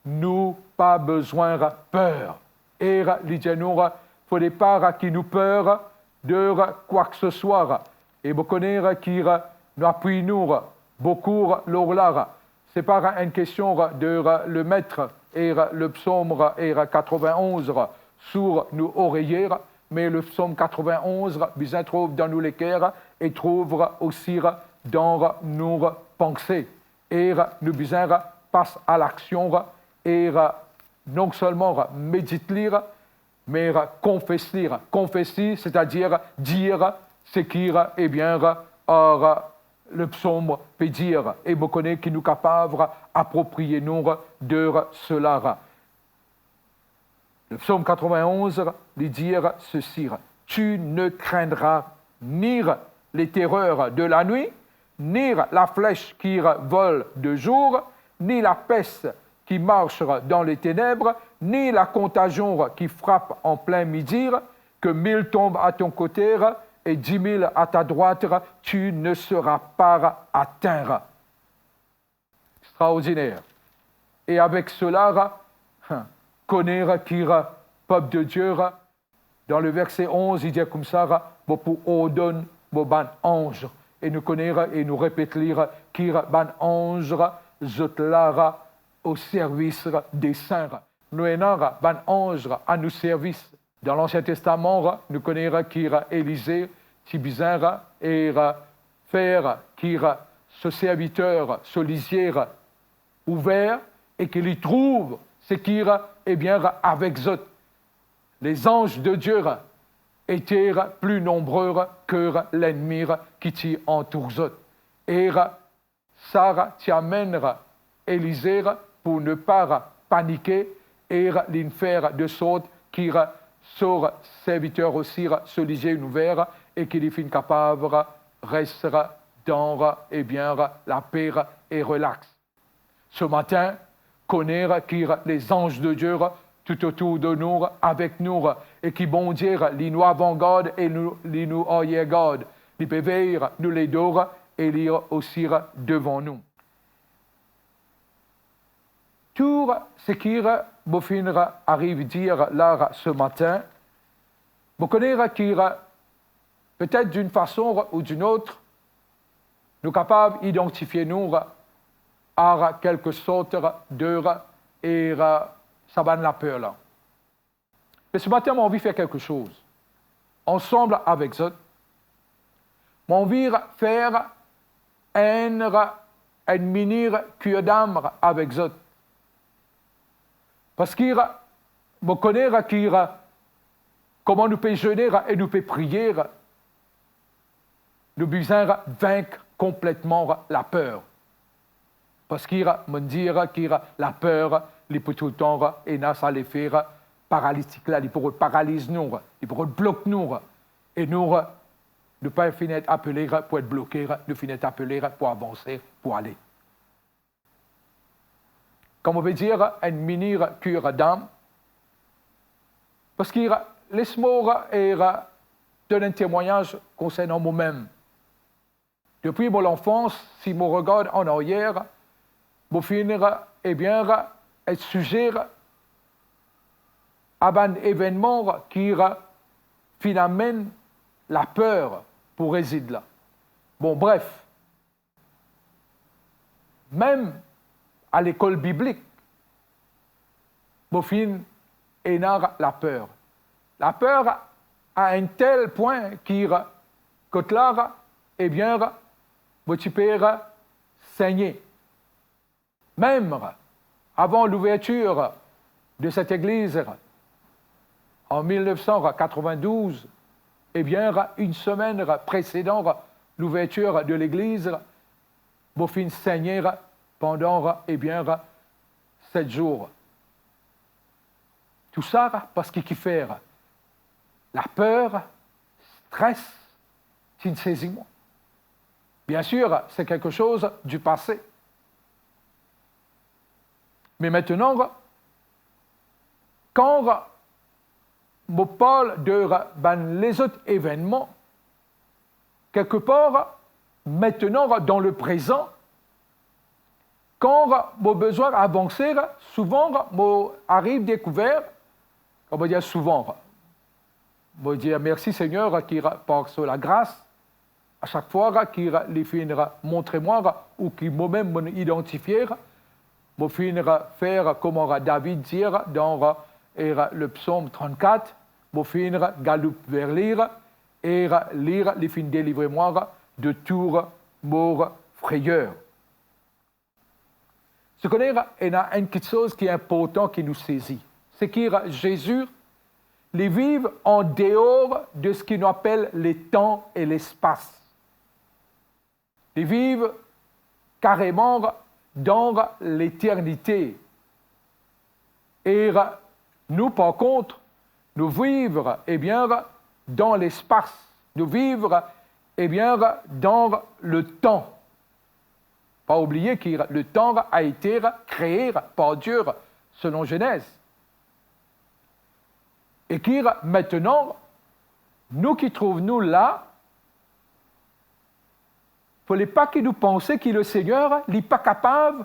nou pa bizin per. E li dir nou, fode pa ki nou per de kwa ki se swa. E mo kone ki nou apiy nou boukou lor la. Se pa enn kestion de le met e le psaume e quatre-vingt-onze sou nou oreye, me le psaume quatre-vingt-onze bizin trouv dan nou leker e trouv osi dan nou panse. E nou bizin pas a laksion e non selman medit li, me konfes li. Konfes li, setadir dir seki, ebien, ar le psaume pe dir. E mo kone ki nou kapav apropriye nou de sela. Le psaume quatre-vingt-onze, li dir ceci, tu ne craindras ni les terreurs de la nuit, ni la flèche qui vole de jour, ni la peste qui marche dans les ténèbres, ni la contagion qui frappe en plein midi, que mille tombent à ton côté et dix mille à ta droite, tu ne seras pas atteint. Extraordiner. E avek sela, hein, kone ki pep de Dieu, dan le verse onze, li dir koumsa, mo pou ordonn mo bann anz. E nou kone e nou repet li ki bann anz, zot la o servis de sin. Nou ena bann anz a nou servis. Dan Lansien Testaman, nou kone ki Elize ti bizin e fer ki so serviter, so lizie ouver e ki li trouv seki, ebien, avek zot. Les anges de Dieu étaient plus nombreux que l'ennemi ki ti antour zot. E sa ti amenn Elize pou ne pa panike e li fer de sort ki so serviter osi so lizie inn ouver e ki li finn kapav res dan, ebien, lape e relax. Se matin, kone ki les anges de Dieu tout autour de nous, avek nou, e ki Bondie li nou avangard e nou, li nou aryergard. Li pe vey nou ledo e li osi devan nou. Tou seki mo finn ariv dir la se matin, mo kone ki, petet d'une façon ou d'une autre, nou kapav idantifie nou a kelke sort de e sa bann laper la. Me se matin, mo anvi fer kelke soz ansam avek zot. Mo anvi fer enn, enn mini cure d'âme avek zot. Parski mo kone ki kouma nou pe zene e nou pe priye, nou bizin vink konpletman laper. Parski mo dir ki laper, li pou toultan ena sa lefe paralitik la, li pou rod paraliz nou, li pou rod blok nou. E nou, nou pa finn et apele pou et bloke, nou finn et apele pou avanse, pou ale. Kan mo pe dir enn mini cure d'âme, parski les mo e donn enn temwagnaz konsernan momem. Depi mo lanfans, si mo regard an aryer, mo finn, ebien, et size a bann evennman ki finn amenn laper pou rezid la. Bon, bref, mem a lekol biblik, mo finn ena laper. Laper a enn tel pwin ki kot la, ebien, mo ti pe segne. Mem avan louvertir de set egliz an mil nef san katrovin-douz, ebien, enn semenn presedan louvertir de legliz, mo finn segne pandan, ebien, set zour. Tou sa parski kifer? Laper, stres, ti sezi mwa. Bien sûr, c'est quelque chose du passé. Mais maintenant, kan mo parl de bann lezot evennman, kelkepar, aster, dan le prezan, kan mo bizin avanse, souvan mo ariv dekouver, kan mo dir souvan, mo dir mersi Segner ki par so lagras, a sak fwa ki li finn montre mwa ou ki momem mo idantifie, mo finn fer kouma David dir dan, er, le Psom trannkat, mo finn galoup ver li, er li, li finn delivre mwa de tou mo frayer. Sekriner, ena enn kiksoz ki inportan ki nou sezi, se ki Zezi, li viv an deor de seki nou apel letan e lespas. Li viv kareman dan leternite. E nou, par kont, nou viv, ebien, dan lespas. Nou viv, ebien, dan letan. Pa oubliye ki letan a ete kree par Die, selon Zenez. E ki aster, nou ki trouv nou la, fode pa ki nou panse ki Lesegner, li pa kapav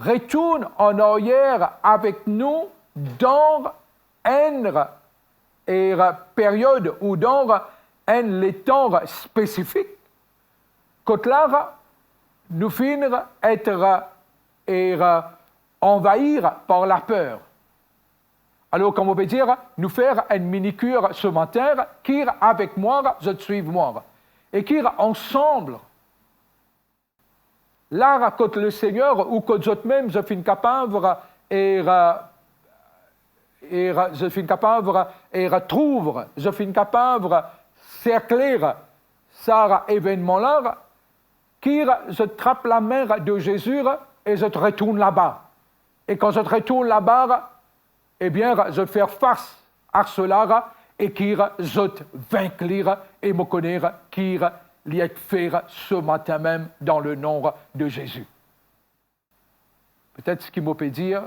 retourn an aryer avek nou dan enn, er, period ou dan enn letan spesifik, kot la nou finn et, er, anvair par laper. Alor, kouma mo pe dir, nou fer enn mini kur se matin, ki avek mwa, zot swiv mwa. E ki ansam, la kot Lesegner ou kot zot mem, zot finn kapav, er, er, zot finn kapav, er, trouv, zot finn kapav serkle sa evennman la, ki zot trap lame de Zezi e zot retourn laba. E kan zot retourn laba, ebien, zot fer fas a sela e ki zot vink li, e mo kone ki li ete fer se matin mem dan le nom de Zezi. Petet seki mo pe dir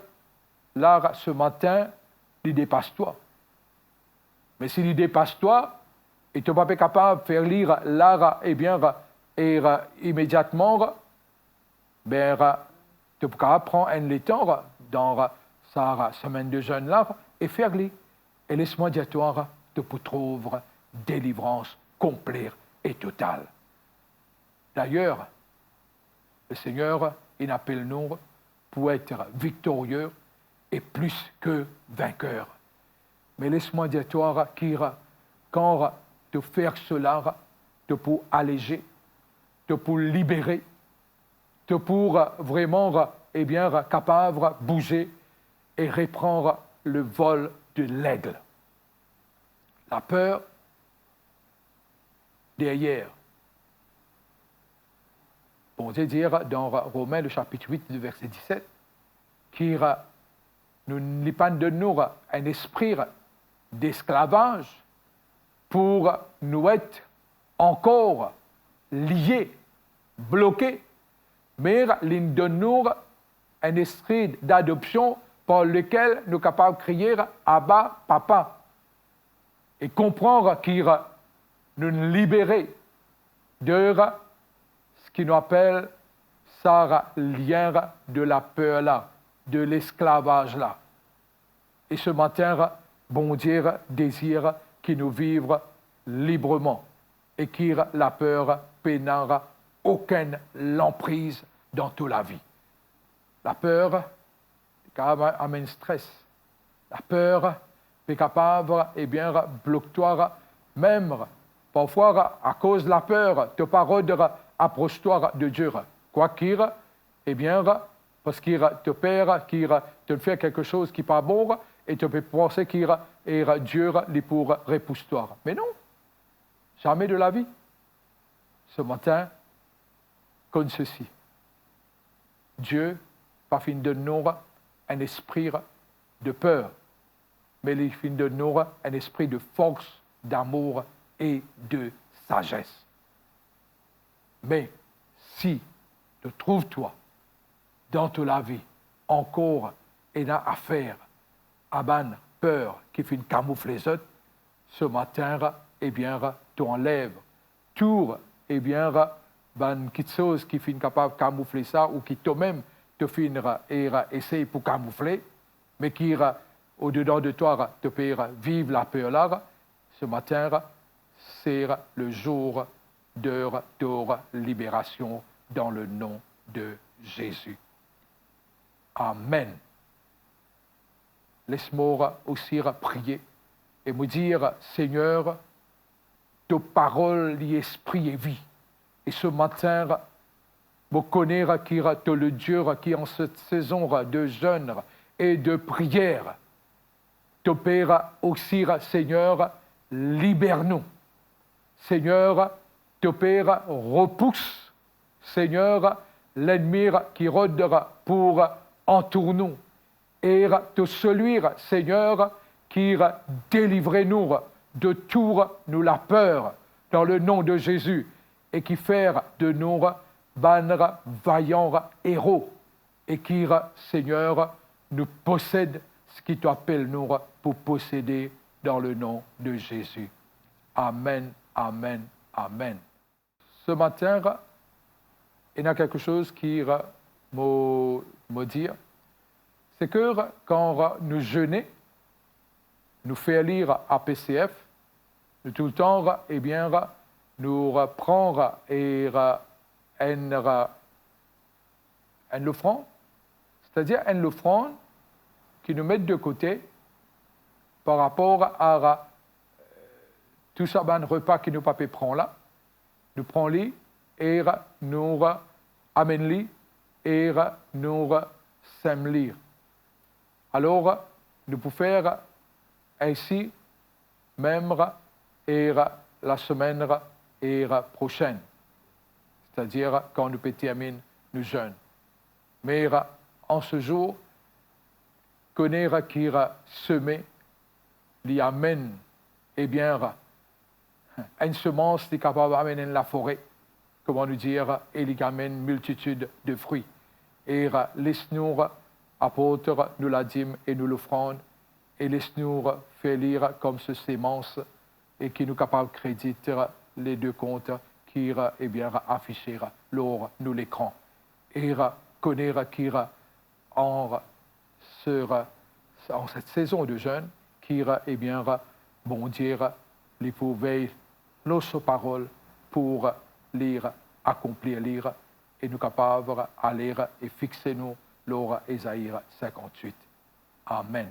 la se matin, li depas twa. Me si li depas twa, e to pa pe kapav fer li la, ebien, er, imediatman, be, to pou kapav pran enn letan dan sa semenn de zenn la e fer li. E les mwa dir twa, to pou trouv delivrans konple e total. Dayer, Lesegner, li apel nou pou et viktorie e plis ki vinker. Me les mwa dir twa ki kan to fer sela, to pou aleze, to pou libere, to pou vreman, ebien, kapav bouze e repran le vol de l'aigle. Laper deryer. Bondie dir dan Romin, le sapit wit, le verse diset, ki nou, li pa donn nou enn espri desklavaz pou nou et ankor lie, bloke, me li donn nou enn espri dadopsion par lekel nou kapav kriye, Aba, Papa. E konpran ki nou libere de seki nou apel sa lien de laper la, de lesklavaz la. E se matin, Bondie dezir ki nou viv libreman e ki laper pena okenn lanpriz dan to lavi. Laper kapav amenn stres. Laper pe kapav, ebien, blok twa mem. Parfwa, akoz laper, to pa rod apros twa de Die. Kwaki, ebien, parski to per ki to fer kiksoz ki pa bon, e to pe panse ki, e, Die, li pou repous twa. Me non, zame de lavi. Se matin, konn sesi. Die pa finn donn nou enn espri de per, me li finn donn nou enn espri de fors, damour e de sazes. Me si to trouv twa dan to lavi ankor ena afer a bann per ki finn kamoufle zot, se matin, ebien, to anlev tou, ebien, bann kiksoz ki finn kapav kamoufle sa ou ki tomem to finn, e, esey pou kamoufle, me ki, odedan de twa, to pe viv laper la, se matin, se le zour de to liberasion dan le nom de Zezi. Amen. Les mo osi priye e mo dir, Segner, to parol li espri e vi. E se matin, mo kone ki to le Die ki an set sezon de zenn e de priyer, to pe osi, Segner, liber nou. Segner, to pe repous, Segner, lennmi ki rod pou antour nou. E to selwi, Segner, ki delivre nou de tou nou laper, dan le nom de Zezi, e ki fer de nou bann vayan ero, e ki, Segner, nou posed seki to apel nou pou posede dan le nom de Zezi. Amen, amen, amen. Se matin, ena kiksoz ki mo, mo dir, se ki kan nou zene, nou fer li a P C F, nou toultan, ebien, nou pran, e, enn, enn lofrann, setadir enn lofrann ki nou met de kote par rapor a, e, tou sa bann repa ki nou pa pe pran la, nou pran li e nou amenn li e nou sem li. Alor, nou pou fer ensi mem e lasemenn e prosenn, setadir kan nou pe terminn nou zenn. Me an se zour, kone ki seme, li amenn, ebien, enn semans, li kapav amenn enn lafore, kouma nou dir, e li amenn miltitid de fri. E les nou aport nou ladim e nou lofrann, e les nou fer li kom se semans, e ki nou kapav kredit le de kont ki, ebien, afise lor nou lekran. E kone ki an se, an set sezon de zenn, ki, ebien, Bondie, li pou vey lor so parol pou li akonplir li, e nou kapav ale e fixe nou lor Ezai sinkant-wit. Amen.